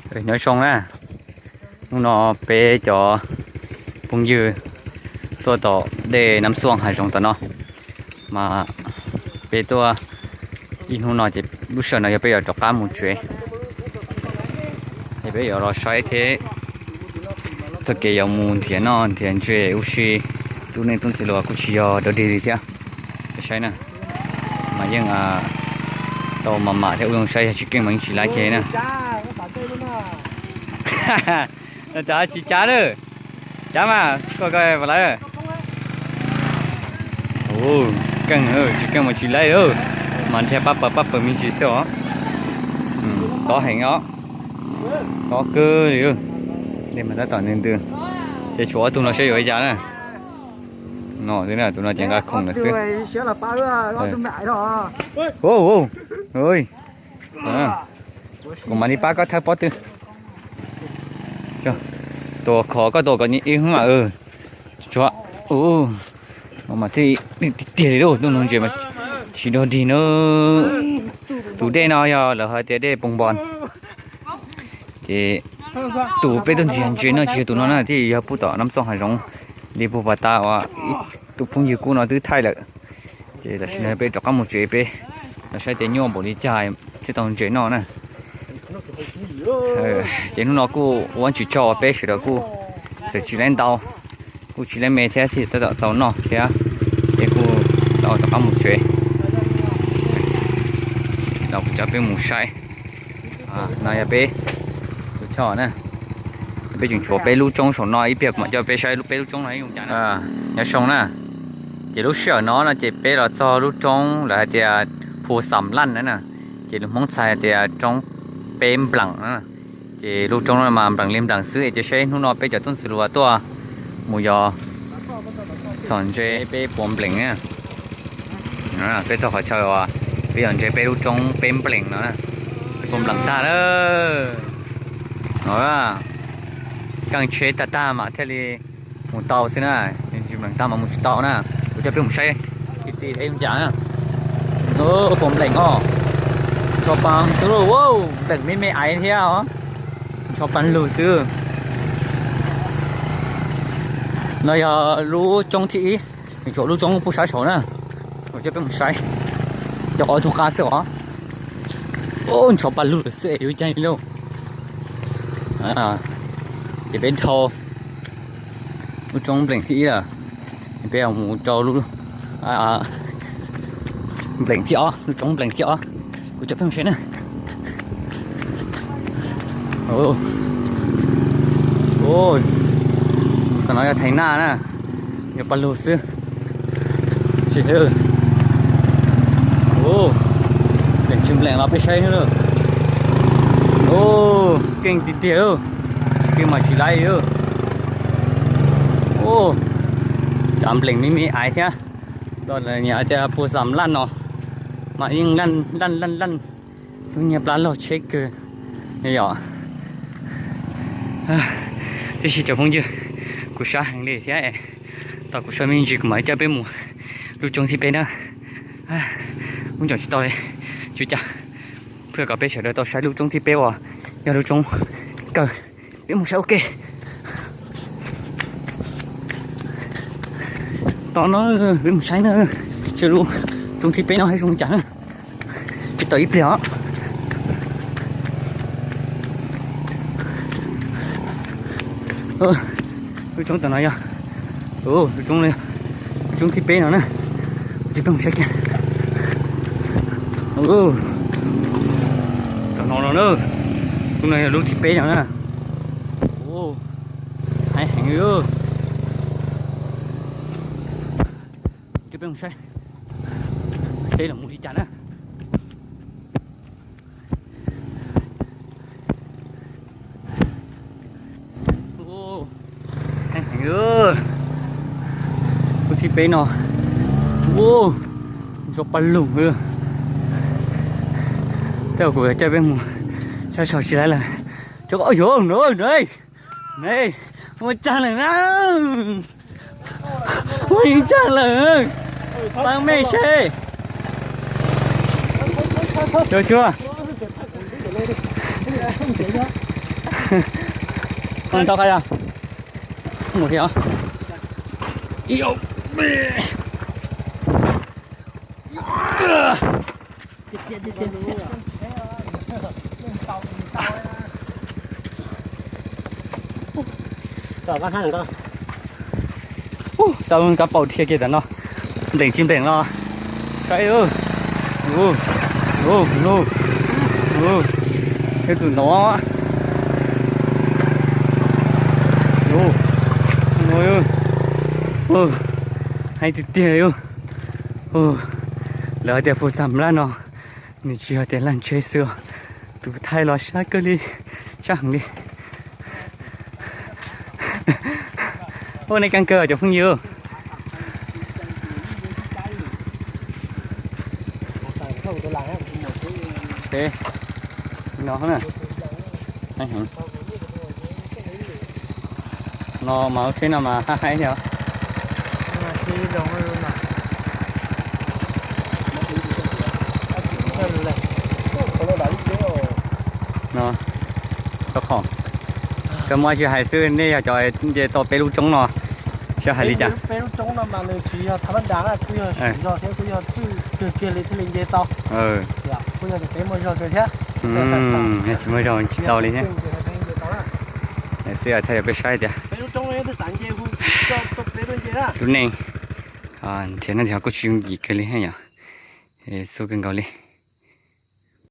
Nyob zoo na, hnub no peb cov phooj ywg tuaj tom dej Nab Xuaj hav zoov tom no, mas peb tuaj ib hnub no ces lub sij hawm no yog peb yuav rov qab mus tsev, es peb yuav los saib thiab txoj kev yuav mus nrhiav noj nrhiav ntses ua si. Lub neej tuaj ntxim los kuj tsis yog dog dig li thiab. Peb saib na, mas yeej tau mam mam thiab ua zoo saib, yog tsis keej mas yeej tsis laib kiag na. Tsis cav lawm, cav mas koj koj lawm. Keej, tsis keej mas tsis laib lawm, mas nrhiav pab pawg pab pawg me ntsis xwb os. Tob heev os, tob kawg li. Dej mas tab tom ntws ntws, ces tshuav ob tug no saib yuav li cas na. No xwb na, tus no ces nqa khoom lawm xwb. Kuv mam li pab koj thawb pob tw. Tua khov koj tua kom ib hnub mas. Tsuav, mas thiaj tiag tiag li lauj, tuaj nug ntses mas tsis dog dig na. Tus dej no yog lawv hais tias dej Poo Npos. Ces tus peb tuaj ntxias ntses no tsis yog tus no na, thiaj yog pub tom Nab Xooj hav zoov li puag pas tas uas ib tug phooj ywg kuv no twb thaij lawm. Ces tam sim no peb rov qab mus tsev, peb los saib tias nyuaj npaum li cas thiaj tau ntses noj na. Ces hnub no kuj ua tsis tso, peb sawv daws kuj txawm tsis laib ntau, kuj tsis laib me thiab, thiaj tab tom txaus noj thiab, ces kuj tau rov qab mus tsev. Los kuv coj peb mus saib. No yog peb tus choj na. Peb tseem tshuav peb lub roob saum no ib pliag kuv mam coj peb saib peb lub roob no zoo cas na. Nyob zoo na, ces lub sij hawm no no ces peb los txog lub roob lawv hais tias Phu Xam Laj na, ces lus Hmoob txhais hais tias roob Peb Npleem na. Ces lub roob no mas npleem li npleem xwb, ces saib hnub no peb cov tub ntxhw luas tuaj mus yos txhom ntses peb puas npleem na. Peb txog qhov chaw uas peb yos ntses peb lub roob Peb Npleem no, puas npleem tag lawm. No, keej tsheb tag tag mas thiaj li mus tau xwb na, tsis npleem tag mas mus tsis tau na. Kuv coj peb mus saib ti ti zoo cas na. Puas npleem os, ncho pa xwb, npleem me me aiv thiab os, ncho pa lug xwb. No yog lub roob thib ib, nws tshuav lub roob pub sab saud na. Kuv coj peb mus saib cov qhov tug qab xwb os. Ncho pa lug xwb es yuav caij li lauj. Ces peb dhau lub roob npleem thib ib lawm, peb mus rau lub npleem thib ob, lub roob npleem thib ob. Kuv coj peb mus saib na. Qhov no yog Thaiv Naj na, yog pa lug xwb. Npleem tsis npleem los peb saib na. Keej tiag tiag lauj, keej mas tsis laib li. Cov npleem me me aiv thiab. Tau lawv nyiam tias Phu Xam Laj no mas yeej laj laj laj, lub niag plab loj tsheb kawg yom. Tiam sis cov phooj ywg, kuv sab heev li thiab, tos kuv sab me ntsis kuv mam coj peb mus lub roob thib peb na. Kuv ncom tsis tau li, tsis ua cas, pab kom peb sawv daws tau saib lub roob thib peb uas yog lub roob kawg. Peb mus saib ua ke. Tom no peb mus saib na, seb lub roob thib peb no haib zoo cas na. Tsis tau ib pliag os. Lub roob tom no yog, lub roob, lub roob thib peb no na. Tus peb mus saib kiag. Tom no no na, lub no yog lub thib peb no na. Haib heev li. Tus peb mus saib, saib los mus li cas na. Lub thib peb no, ncho pa lug. Tej kuv coj peb mus saib saum tsis laib lawm. Cov, yuav no ne, ua cas lawm na, ua cas lawm, pab mej seb. Cua cua, Ntau qab yog mus thiab. Xav kab paus dhia kiag tam no, npleem tsis npleem los saib. Thiab tus no, hais tiag tiag li. Lawv hais tias Phu Xam Laj no nws tsis yog tias laj ntseg xwb, tus Thaib los sab kawg li, sab heev li. Ua nej kab kawg cov phooj ywg. No, no mas lub tsheb no mas haj haib thiab. No, tso qhov, kawg muaj tsis hais xwb, nej yog cov nce tau peb lub roob no, tsis hais li cas. Peb lub roob no mas nws tsis yog thab mab das, kuj yog zog thiab kuj yog twj kiag kiag li thiaj li nce tau. Kuj yog peb muaj zog kawg thiab. Tsis muaj zog tsis tau li thiab. Xwb thaij rau peb saib tias lub neej nrhiav no kuj tsis yooj yim kawg li thiab yom. Xub kawg nkaus li.